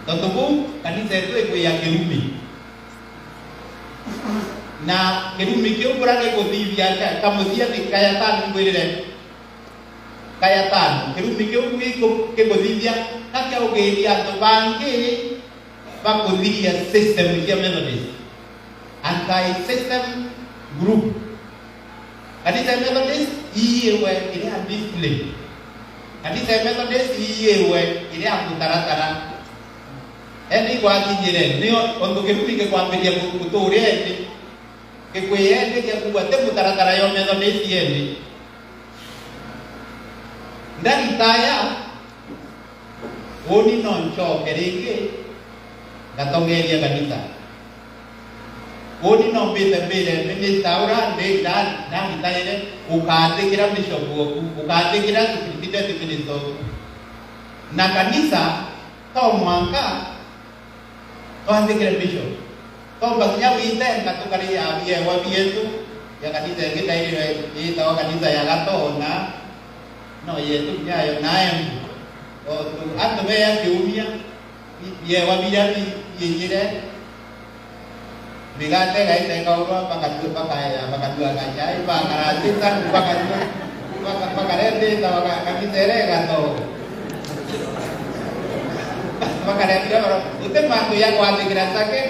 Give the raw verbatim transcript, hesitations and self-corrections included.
Tontu buu, kanisa yetu ikwia kirumi. Na kirumi kiu kuria gikuthithia ka-, kamuthia ni kaya tano ngwirire. Kaya tano, kirumi kiu giku-, gikuthithia, ka kiaugiria antu bangi bakuthiria system cia Methodist. Anti-system group. Kanisa ya Methodist iiwe iri ya discipline. Kanisa ya Methodist iiwe iri ya mutaratara. Indi igwakinyire, nio untu kirumi gikwambiria ku-, guturia indi, gikwienderia kuuga ti mutaratara yo Methodist indi. Ndaritaya, uni no ncoke ringi ngatongeria kanisa. Uni no mbite mbire minista uria ndi nda-, ndaritaire, ukathikira bishop oku, ukathikira spirituality minister oku. Na kanisa to mwanka twathikire bishop. Tomba kinya gwitenga tukari ya biewa bietu ya kanisa ingi ndairire yitawa kanisa ya Gatona, no yetu kinya yo na Embu. Tontu antu beya kiumia, bi-, biewa biria bi-, biijire, migate igaita ikaurwa, bakanyua, bakaya, bakanyua kachai, bakaratita, bakanyua, baka-, bakarendita, baka-, kanisa ira igato. Bakarendira baro, guti mantu ya kwathikira take,